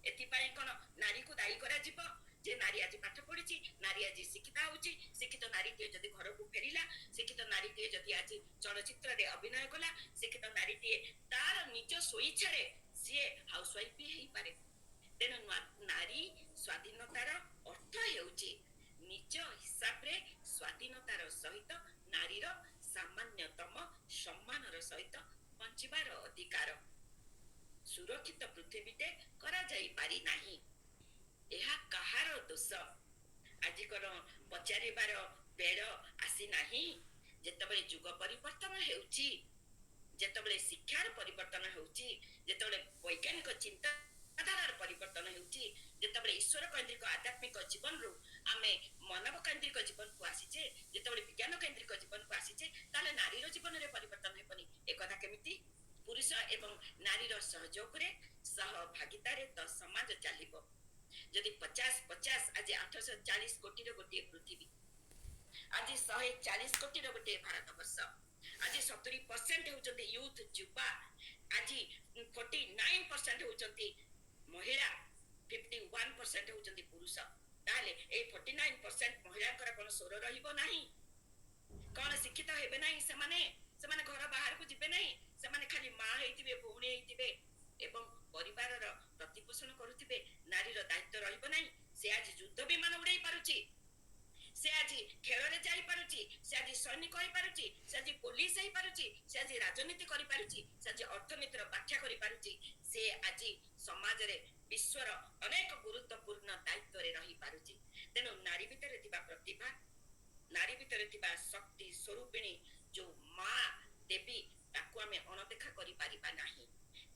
ଏଥିପାଇଁ କଣ ନାରୀକୁ ଦାୟୀ କରାଯିବ ଯେ ନାରୀ ଆଜି ପାଠ ପଢିଛି, ନାରୀ ଆଜି ଶିକ୍ଷିତ ହଉଛି, ଶିକ୍ଷିତ ନାରୀଟିଏ ଯଦି ଘରକୁ ଫେରିଲା, ଶିକ୍ଷିତ ନାରୀଟିଏ ଯଦି ଆଜି ଚଳଚ୍ଚିତ୍ରରେ ଅଭିନୟ କଲା, ଶିକ୍ଷିତ ନାରୀଟିଏ ତାର ନିଜ ସ୍ୱଇଚ୍ଛାରେ ସିଏ ହାଉସ ୱାଇଫ ବି ହେଇପାରେ। ତେଣୁ ନାରୀ ସ୍ୱାଧୀନତାର ଅର୍ଥ ହେଉଛି ନିଜ ହିସାବରେ ସ୍ୱାଧୀନତାର ସହିତ ନାରୀର ସାମାନ୍ୟତମ ସମ୍ମାନର ସହିତ ବଞ୍ଚିବାର ଅଧିକାର। ସୁରକ୍ଷିତ ପୃଥିବୀଟେ କରାଯାଇ ପାରିନାହିଁ। ଏହା କାହାର ଦୋଷ? ଆଜି କଣ ପଚାରିବାର ବେଳ ଆସିନାହିଁ? ଯେତେବେଳେ ଯୁଗ ପରିବର୍ତ୍ତନ ହେଉଛି, ଯେତେବେଳେ ଶିକ୍ଷାର ପରିବର୍ତ୍ତନ ହେଉଛି, ଯେତେବେଳେ ବୈଜ୍ଞାନିକ ଚିନ୍ତାଧାରାର ପରିବର୍ତ୍ତନ ହେଉଛି, ଯେତେବେଳେ ଈଶ୍ୱର କେନ୍ଦ୍ରିକ ଆଧ୍ୟାତ୍ମିକ ଜୀବନରୁ ଆମେ ମାନବ କେନ୍ଦ୍ରିକ ଜୀବନକୁ ଆସିଛେ, ଯେତେବେଳେ ବିଜ୍ଞାନ କେନ୍ଦ୍ରିକ ଜୀବନକୁ ଆସିଛେ, ତାହେଲେ ନାରୀର ଜୀବନରେ ପରିବର୍ତ୍ତନ ହେବନି ଏକଥା କେମିତି? ପୁରୁଷ ଏବଂ ନାରୀର ସହଯୋଗରେ, ସହଭାଗିତାରେ ତ ସମାଜ ଚାଲିବ। ଯଦି 50-50, ଆଜି 840 କୋଟିର ଗୋଟିଏ ପୃଥିବୀ, ଆଜି 140 କୋଟିର ଗୋଟିଏ ଭାରତ ବର୍ଷ, ଆଜି 70% ହେଉଛନ୍ତି ୟୁଥ ଯୁବା, ଆଜି 49% ହେଉଛନ୍ତି ମହିଳା, 51% ହେଉଛନ୍ତି ପୁରୁଷ। ତାହେଲେ ଏଇ 49% ମହିଳାଙ୍କର କଣ ସ୍ୱର ରହିବ ନାହିଁ? କଣ ଶିକ୍ଷିତ ହେବେ ନାହିଁ ସେମାନେ? ସେମାନେ ଘର ବାହାରକୁ ଯିବେ ନାହିଁ? ସେମାନେ ଖାଲି ମା ହେଇଥିବେ, ଭଉଣୀ ହେଇଥିବେ ଏବଂ ପରିବାରର ପ୍ରତିପୋଷଣ କରୁଥିବେ? ନାରୀର ଦାୟିତ୍ୱ ରହିବ ନାହିଁ? ସେ ଆଜି ଯୁଦ୍ଧ ବିମାନ ଉଡେଇ ପାରୁଛି, ସେ ଆଜି ଖେଳରେ ଯାଇପାରୁଛି, ସେ ଆଜି ସୈନିକ ହେଇପାରୁଛି, ସେ ଆଜି ପୋଲିସ ହେଇପାରୁଛି, ସେ ଆଜି ରାଜନୀତି କରିପାରୁଛି, ସେ ଆଜି ଅର୍ଥନୀତିର ବ୍ୟାଖ୍ୟା କରିପାରୁଛି, ସେ ଆଜି ସମାଜରେ ବିଶ୍ୱର ଅନେକ ଗୁରୁତ୍ୱପୂର୍ଣ୍ଣ ଦାୟିତ୍ୱରେ ରହିପାରୁଛି। ତେଣୁ ନାରୀ ଭିତରେ ଥିବା ପ୍ରତିଭା, ନାରୀ ଭିତରେ ଥିବା ଶକ୍ତି ସ୍ୱରୂପିଣୀ ଯୋଉ ମା ଦେବୀ, ତାକୁ ଆମେ ଅଣଦେଖା କରିପାରିବା ନାହିଁ।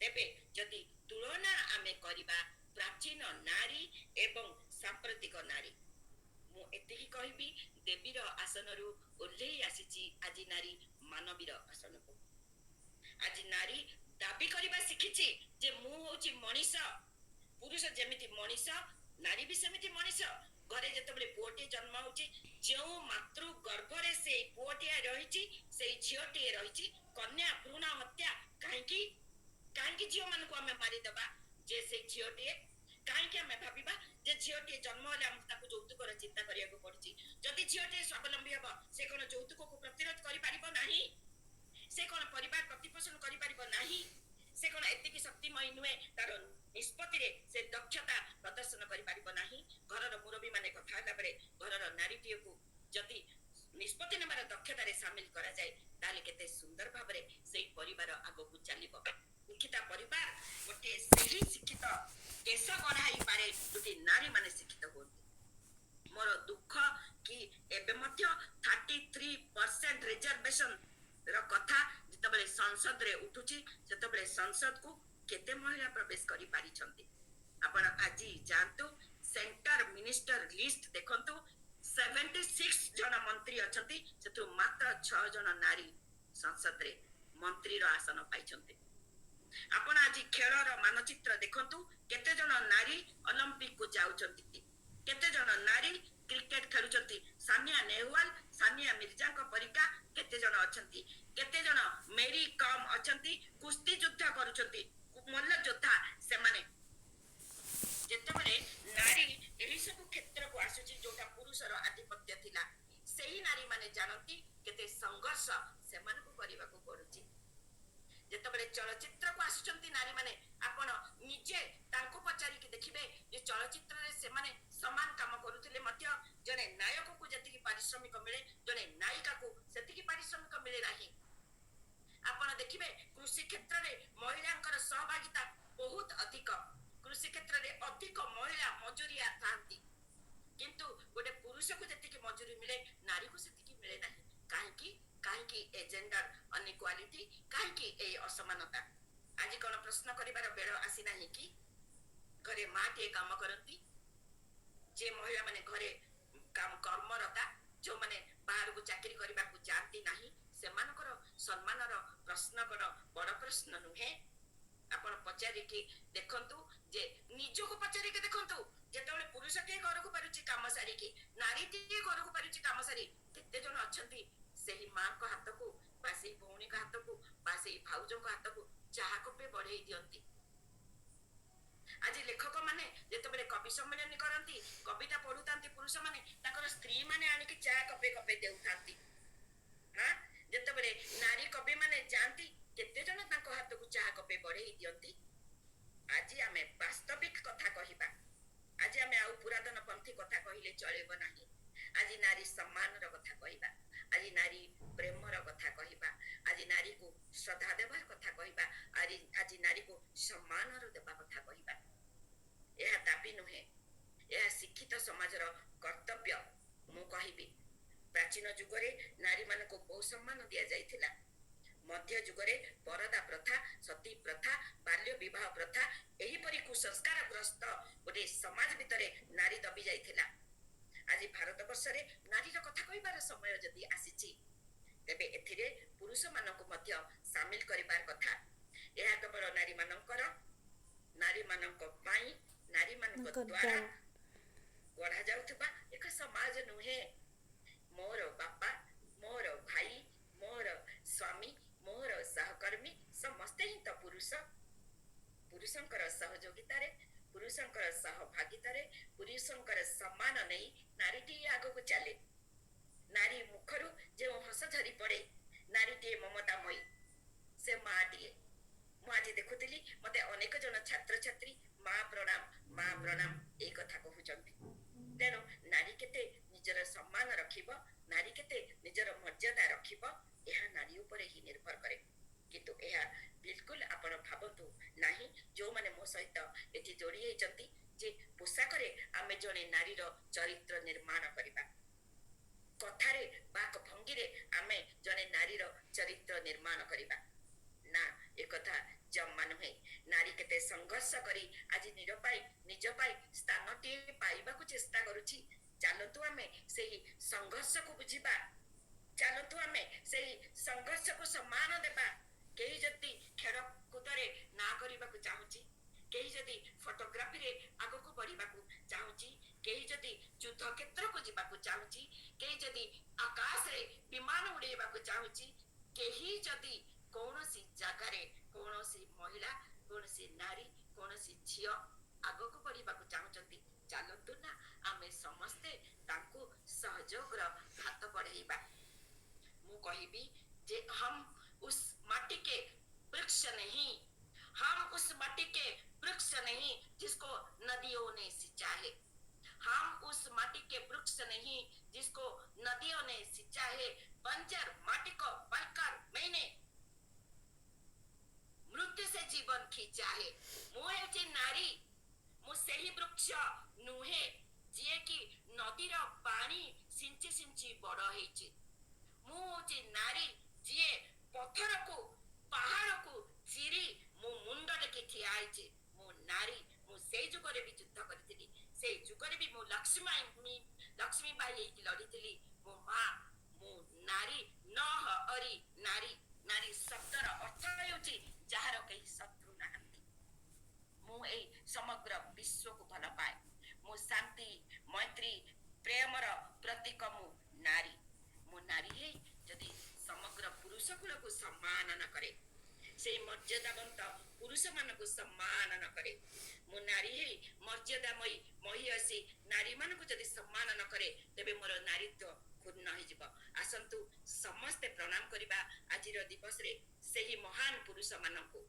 ତେବେ ଯଦି ତୁଳନା ଆମେ କରିବା ପ୍ରାଚୀନ ନାରୀ ଏବଂ ସାମ୍ପ୍ରତିକ ନାରୀ, ମୁଁ ଏତିକି କହିବି, ଦେବୀର ଆସନରୁ ଓହ୍ଲେଇ ଆସିଛି ଆଜି ନାରୀ ମାନବୀର ଆସନକୁ। ଆଜି ନାରୀ ଦାବି କରିବା ଶିଖିଛି ଯେ ମୁଁ ହଉଛି ମଣିଷ। ପୁରୁଷ ଯେମିତି ମଣିଷ, ନାରୀ ବି ସେମିତି ମଣିଷ। ଘରେ ଯେତେବେଳେ ପୁଅଟିଏ ଜନ୍ମ ହଉଛି, ଯେଉଁ ମାତୃ ଗର୍ଭରେ ସେଇ ପୁଅଟିଏ ରହିଛି, ସେଇ ଝିଅଟିଏ ରହିଛି, କନ୍ୟା ଭ୍ରୂଣ ହତ୍ୟା କାହିଁକି? କାହିଁକି ଝିଅମାନଙ୍କୁ ଆମେ ମାରିଦେବା ଯେ ସେଇ ଝିଅଟିଏ? କାହିଁକି ଆମେ ଭାବିବା ଯେ ଝିଅଟିଏ ଜନ୍ମ ହେଲେ ଆମକୁ ତାକୁ ଯୌତୁକର ଚିନ୍ତା କରିବାକୁ ପଡୁଛି? ଯଦି ଝିଅଟିଏ ସ୍ୱାବଲମ୍ବୀ ହବ, ସେ କଣ ଯୌତୁକକୁ ପ୍ରତିରୋଧ କରିପାରିବ ନାହିଁ? ସେ କଣ ପରିବାର ପ୍ରତିପୋଷଣ କରିପାରିବ ନାହିଁ? ସେ କଣ ଏତିକି ଶକ୍ତିମୟୀ ନୁହେଁ? ତାର ନିଷ୍ପତ୍ତିରେ ସେ ଦକ୍ଷତା ପ୍ରଦର୍ଶନ କରିପାରିବ ନାହିଁ? ଘରର ମୁରବୀ ମାନେ କଥା ହେଲା ବେଳେ ଘରର ନାରୀଟିଏକୁ ଯଦି ନିଷ୍ପତ୍ତି ନେବାର ଦକ୍ଷତାରେ ସାମିଲ କରାଯାଏ, ତାହେଲେ କେତେ ସୁନ୍ଦର ଭାବରେ ସେଇ ପରିବାର ଆଗକୁ ଚାଲିବ। ଶିକ୍ଷିତ ପରିବାର ଗୋଟିଏ ସେହି ଶିକ୍ଷିତ ଦେଶ ଗଢା ହେଇପାରେ ଯୋଉଠି ନାରୀ ମାନେ ଶିକ୍ଷିତ ହୁଅନ୍ତି। ମୋର ଦୁଃଖ କି ଏବେ ମଧ୍ୟ 33% ରିଜର୍ଭେସନ ର କଥା ଯେତେବେଳେ ସଂସଦରେ ଉଠୁଛି, ସେତେବେଳେ ସଂସଦକୁ କେତେ ମହିଳା ପ୍ରବେଶ କରିପାରିଛନ୍ତି? ଆପଣ ଆଜି ଯାଆନ୍ତୁ, ସେଣ୍ଟର ମିନିଷ୍ଟର ଲିଷ୍ଟ ଦେଖନ୍ତୁ, 76 ଜଣ ମନ୍ତ୍ରୀ ଅଛନ୍ତି, ସେଥିରୁ ମାତ୍ର 6 ଜଣ ନାରୀ ସଂସଦରେ ମନ୍ତ୍ରୀର ଆସନ ପାଇଛନ୍ତି। ଆପଣ ଆଜି ଖେଳର ମାନଚିତ୍ର ଦେଖନ୍ତୁ, କେତେ ଜଣ ନାରୀ ଅଲମ୍ପିକକୁ ଯାଉଛନ୍ତି, କେତେ ଜଣ ନାରୀ କ୍ରିକେଟ ଖେଳୁଛନ୍ତି, ସାନିଆ ନେହୱାଲ, ସାନିଆ ମିର୍ଜାଙ୍କ ପରିକା କେତେ ଜଣ ଅଛନ୍ତି, କେତେ ଜଣ ମେରି କମ୍ ଅଛନ୍ତି, କୁସ୍ତି ଯୁଦ୍ଧ କରୁଛନ୍ତି, ମଲ୍ଲ ଯୋଦ୍ଧା ସେମାନେ। ଯେତେବେଳେ ନାରୀ ଏହି ସବୁ କ୍ଷେତ୍ରକୁ ଆସୁଛି ଯୋଉଟା ପୁରୁଷର ଆଧିପତ୍ୟ ଥିଲା, ସେହି ନାରୀ ମାନେ ଜାଣନ୍ତି କେତେ ସଂଘର୍ଷ ସେମାନଙ୍କୁ କରିବାକୁ ପଡୁଛି। ଯେତେବେଳେ ଚଳଚ୍ଚିତ୍ରକୁ ଆସୁଛନ୍ତି ନାରୀମାନେ, ଆପଣ ନିଜେ ତାଙ୍କୁ ପଚାରିକି ଦେଖିବେ ଯେ ଚଳଚ୍ଚିତ୍ରରେ ସେମାନେ ସମାନ କାମ କରୁଥିଲେ ମଧ୍ୟ ଜଣେ ନାୟକକୁ ଯେତିକି ପାରିଶ୍ରମିକ ମିଳେ, ଜଣେ ନାୟିକାକୁ ସେତିକି ପାରିଶ୍ରମିକ ମିଳେ ନାହିଁ। ଆପଣ ଦେଖିବେ କୃଷି କ୍ଷେତ୍ରରେ ମହିଳାଙ୍କର ସହଭାଗିତା ବହୁତ ଅଧିକ। କୃଷି କ୍ଷେତ୍ରରେ ଅଧିକ ମହିଳା ମଜୁରିଆ ଥାନ୍ତି, କିନ୍ତୁ ଗୋଟେ ପୁରୁଷକୁ ଯେତିକି ମଜୁରୀ ମିଳେ, ନାରୀକୁ ସେତିକି ମିଳେ ନାହିଁ। କାହିଁକି? କାହିଁକି ଏ ଜେଣ୍ଡର ଅନଇକ୍ୱାଲିଟି? କାହିଁକି ଏଇ ଅସମାନତା? ଆଜି କଣ ପ୍ରଶ୍ନ କରିବାର ବେଳ ଆସିନାହିଁ କି? ଘରେ ମାଟିଏ କାମ କରନ୍ତି, ଯେ ମହିଳାମାନେ ଘରେ କର୍ମରତା, ଯୋଉମାନେ ବାହାରକୁ ଚାକିରି କରିବାକୁ ଯାଆନ୍ତି ନାହିଁ, ସେମାନଙ୍କର ସମ୍ମାନର ପ୍ରଶ୍ନ କଣ ବଡ ପ୍ରଶ୍ନ ନୁହେଁ? ଆପଣ ପଚାରିକି ଦେଖନ୍ତୁ, ଯେ ନିଜକୁ ପଚାରିକି ଦେଖନ୍ତୁ, ଯେତେବେଳେ ପୁରୁଷଟିଏ ଘରକୁ ପାରୁଛି କାମ ସାରିକି, ନାରୀଟିଏ ଘରକୁ ପାରୁଛି କାମ ସାରି, କେତେ ଜଣ ଅଛନ୍ତି ସେହି ମାଙ୍କ ହାତକୁ ବା ସେଇ ଭଉଣୀଙ୍କ ହାତକୁ ବା ସେଇ ଭାଉଜଙ୍କ ହାତକୁ ଚାହା କପେ ବଢେଇ ଦିଅନ୍ତି? ଆଜି ଲେଖକ ମାନେ ଯେତେବେଳେ କବି ସମ୍ମିଳନୀ କରନ୍ତି, କବିତା ପଢୁଥାନ୍ତି ପୁରୁଷ ମାନେ, ତାଙ୍କର ସ୍ତ୍ରୀ ମାନେ ଆଣିକି ଚା କପେ କପେ ଦେଉଥାନ୍ତି। ହଁ, ଯେତେବେଳେ ନାରୀ କବି ମାନେ ଯାଆନ୍ତି, କେତେ ଜଣ ତାଙ୍କ ହାତକୁ ଚାହା କପେ ବଢେଇ ଦିଅନ୍ତି? ଆଜି ଆମେ ବାସ୍ତବିକ କଥା କହିବା। ଆଜି ଆମେ ଆଉ ପୁରାତନ ପନ୍ଥୀ କଥା କହିଲେ ଚଳିବ ନାହିଁ। ଆଜି ନାରୀ ସମ୍ମାନର କଥା କହିବା, ଆଜି ନାରୀ ପ୍ରେମର କଥା କହିବା, ଆଜି ନାରୀକୁ ଶ୍ରଦ୍ଧା ଦେବାର କଥା କହିବା, ଆଜି ନାରୀକୁ ସମ୍ମାନର ଦେବା କଥା କହିବା। ଏହା ଦାବି ନୁହେଁ, ଏହା ଶିକ୍ଷିତ ସମାଜର କର୍ତ୍ତବ୍ୟ। ମୁଁ କହିବି, ପ୍ରାଚୀନ ଯୁଗରେ ନାରୀମାନଙ୍କୁ ବହୁ ସମ୍ମାନ ଦିଆଯାଇଥିଲା। ମଧ୍ୟ ଯୁଗରେ ପରଦା ପ୍ରଥା, ସତୀ ପ୍ରଥା, ବାଲ୍ୟ ବିବାହ ପ୍ରଥା, ଏହିପରି କୁସଂସ୍କାରଗ୍ରସ୍ତ ଗୋଟେ ସମାଜ ଭିତରେ ନାରୀ ଦବି ଯାଇଥିଲା। ଆଜି ଭାରତ ବର୍ଷରେ ନାରୀର କଥା କହିବାର ସମୟ ଯଦି ଆସିଛି, ତେବେ ଏଥିରେ ପୁରୁଷମାନଙ୍କୁ ମଧ୍ୟ ସାମିଲ କରିବାର କଥା। ଏହା କେବଳ ନାରୀମାନଙ୍କର, ନାରୀମାନଙ୍କ ପାଇଁ, ନାରୀମାନଙ୍କ ଦ୍ୱାରା ଗଢା ଯାଉଥିବା ଏକ ସମାଜ ନୁହେଁ। ମୋର ବାପା, ମୋର ଭାଇ, ମୋର ସ୍ୱାମୀ, ମୋର ସହକର୍ମୀ ସମସ୍ତେ ହିଁ ତ ପୁରୁଷ। ପୁରୁଷଙ୍କର ସହଯୋଗିତାରେ, ପୁରୁଷଙ୍କର ସହଭାଗିତାରେ, ପୁରୁଷଙ୍କର ସମ୍ମାନ ନେଇ ନାରୀଟିଏ ଆଗକୁ ଚାଲେ। ନାରୀ ମୁଖରୁ ଯେଉଁ ହସ ଝରି ପଡେ, ନାରୀଟିଏ ମମତାମୟୀ, ସେ ମାଟିଏ। ମୁଁ ଆଜି ଦେଖୁଥିଲି, ମତେ ଅନେକ ଜଣ ଛାତ୍ରଛାତ୍ରୀ ମା ପ୍ରଣାମ, ମା ପ୍ରଣାମ ଏଇ କଥା କହୁଛନ୍ତି। ତେଣୁ ନାରୀ କେତେ ନିଜର ସମ୍ମାନ ରଖିବ, ନାରୀ କେତେ ନିଜର ମର୍ଯ୍ୟାଦା ରଖିବ, ଏହା ନାରୀ ଉପରେ ହିଁ ନିର୍ଭର କରେ। କିନ୍ତୁ ଏହା ବିଲକୁଲ ଆପଣ ଭାବନ୍ତୁ ନାହିଁ, ଯୋଉମାନେ ମୋ ସହିତ ଏଠି ଯୋଡି ହେଇଛନ୍ତି, ଯେ ପୋଷାକରେ ଆମେ ଜଣେ ନାରୀର ଚରିତ୍ର ନିର୍ମାଣ କରିବା, କଥାରେ ବାକ ଭଙ୍ଗୀରେ ଆମେ ଜଣେ ନାରୀର ଚରିତ୍ର ନିର୍ମାଣ କରିବା। ନା, ଏକଥା ଜମା ନୁହେଁ। ନାରୀ କେତେ ସଂଘର୍ଷ କରି ଆଜି ନିଜ ପାଇଁ, ନିଜ ପାଇଁ ସ୍ଥାନଟିଏ ପାଇବାକୁ ଚେଷ୍ଟା କରୁଛି। ଚାଲନ୍ତୁ ଆମେ ସେହି ସଂଘର୍ଷକୁ ବୁଝିବା, ଚାଲନ୍ତୁ ଆମେ ସେହି ସଂଘର୍ଷକୁ ସମ୍ମାନ ଦେବା। କେହି ଯଦି ଖେଳକୁଦରେ ନାଁ କରିବାକୁ ଚାହୁଁଛି, କେହି ଯଦି ଫଟୋଗ୍ରାଫିରେ ଆଗକୁ ବଢିବାକୁ ଚାହୁଁଛି, କେହି ଯଦି ଯୁଦ୍ଧ କ୍ଷେତ୍ରକୁ ଯିବାକୁ ଚାହୁଁଛି, କେହି ଯଦି ଆକାଶରେ ବିମାନ ଉଡେଇବାକୁ ଚାହୁଁଛି, କେହି ଯଦି କୌଣସି ଜାଗାରେ କୌଣସି ମହିଳା, କୌଣସି ନାରୀ, କୌଣସି ଝିଅ ଆଗକୁ ବଢିବାକୁ ଚାହୁଁଛନ୍ତି, ଚାଲନ୍ତୁ ନା ଆମେ ସମସ୍ତେ ତାଙ୍କୁ ସହଯୋଗର ହାତ ବଢେଇବା। ମୁଁ କହିବି ଯେ हम उस माटी के वृक्ष नहीं, हम उस माटी के वृक्ष नहीं जिसको नदियों ने सिंचा है। हम उस माटी के वृक्ष नहीं जिसको नदियों ने सिंचा है। बंजर माटी को पलकर मैंने मृत्यु से जीवन खींचा है। ମୁଁ ହେଉଛି ନାରୀ। ମୁଁ ସେହି ବୃକ୍ଷ ନୁହେଁ ଯିଏକି ନଦୀର ପାଣି ସିଞ୍ଚି ସିଞ୍ଚି ବଡ ହେଇଛି। ମୁଁ ହଉଛି ନାରୀ, ଯିଏ ପଥରକୁ, ପାହାଡକୁ ଚିରି ମୁଁ ମୁଣ୍ଡ ଟେକି ଠିଆ ହେଇଛି। ମୁଁ ନାରୀ। ମୁଁ ସେଇ ଯୁଗରେ ବି ଯୁଦ୍ଧ କରିଥିଲି, ସେଇ ଯୁଗରେ ବି ମୁଁ ଲକ୍ଷ୍ମୀବାଇ ହେଇକି ଲଢିଥିଲି। ମୁଁ ମା, ମୁଁ ନାରୀ। ନ ଅରି ନାରୀ। ନାରୀ ଶବ୍ଦର ଅର୍ଥ ହେଉଛି ଯାହାର କେହି ଶତ୍ରୁ ନାହାନ୍ତି। ମୁଁ ଏଇ ସମଗ୍ର ବିଶ୍ୱକୁ ଭଲ ପାଏ। ମୁଁ ଶାନ୍ତି, ମୈତ୍ରୀ, ପ୍ରେମର ପ୍ରତୀକ। ମୁଁ ନାରୀ। ମୁଁ ନାରୀ ହେଇ ଯଦି ସମଗ୍ର ପୁରୁଷ କୁଳକୁ ସମ୍ମାନ ନ କରେ, ସେଇ ମର୍ଯ୍ୟାଦାବନ୍ତ ପୁରୁଷମାନଙ୍କୁ ସମ୍ମାନ ନ କରେ, ମୁଁ ନାରୀ ହେଇ ମର୍ଯ୍ୟାଦାମୟୀ ମହିୟସୀ ନାରୀମାନଙ୍କୁ ଯଦି ସମ୍ମାନ ନ କରେ, ତେବେ ମୋର ନାରୀତ୍ୱ କ୍ଷୁଣ୍ଣ ହେଇଯିବ। ଆସନ୍ତୁ ସମସ୍ତେ ପ୍ରଣାମ କରିବା ଆଜିର ଦିବସରେ ସେହି ମହାନ ପୁରୁଷମାନଙ୍କୁ,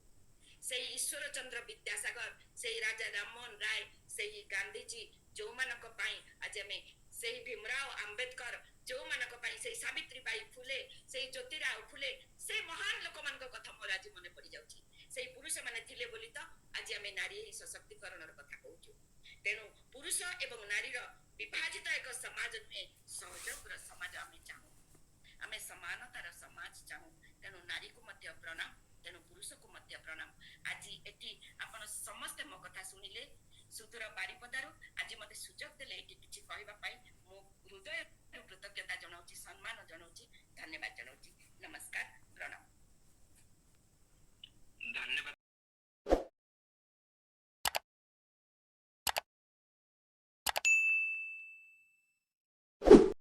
ସେଇ ଈଶ୍ୱର ଚନ୍ଦ୍ର ବିଦ୍ୟାସାଗର, ସେଇ ରାଜା ରାମମୋହନ ରାୟ, ସେଇ ଗାନ୍ଧିଜୀ, ଯୋଉମାନଙ୍କ ପାଇଁ ଆଜି ଆମେ, ସେଇ ଭୀମରାଓ ଆମ୍ବେଦକର, ଯୋଉମାନଙ୍କ ପାଇଁ, ସେଇ ସାବିତ୍ରୀବାଇ ଫୁଲେ, ସେଇ ଜ୍ୟୋତିରାଓ ଫୁଲେ, ସେଇ ମହାନ ଲୋକମାନଙ୍କ କଥା ମୋର ଆଜି ମନେ ପଡିଯାଉଛି। ସେଇ ପୁରୁଷମାନେ ଥିଲେ ବୋଲି ତ ଆଜି ଆମେ ନାରୀ ଏହି ସଶକ୍ତିକରଣର କଥା କହୁଛୁ। ତେଣୁ ପୁରୁଷ ଏବଂ ନାରୀର ବିଭାଜିତ ଏକ ସମାଜ ନୁହେଁ, ସହଯୋଗର ସମାଜ ଆମେ ଚାହୁଁ। ଆମେ ସମାନତାର ସମାଜ ଚାହୁଁ। ତେଣୁ ନାରୀକୁ ମଧ୍ୟ ପ୍ରଣାମ, ତେଣୁ ପୁରୁଷକୁ ମଧ୍ୟ ପ୍ରଣାମ। ଆଜି ଏଠି ଆପଣ ସମସ୍ତେ ମୋ କଥା ଶୁଣିଲେ ସୁଦୂର ବାରିପଦାରୁ। ଆଜି ମତେ ସୁଯୋଗ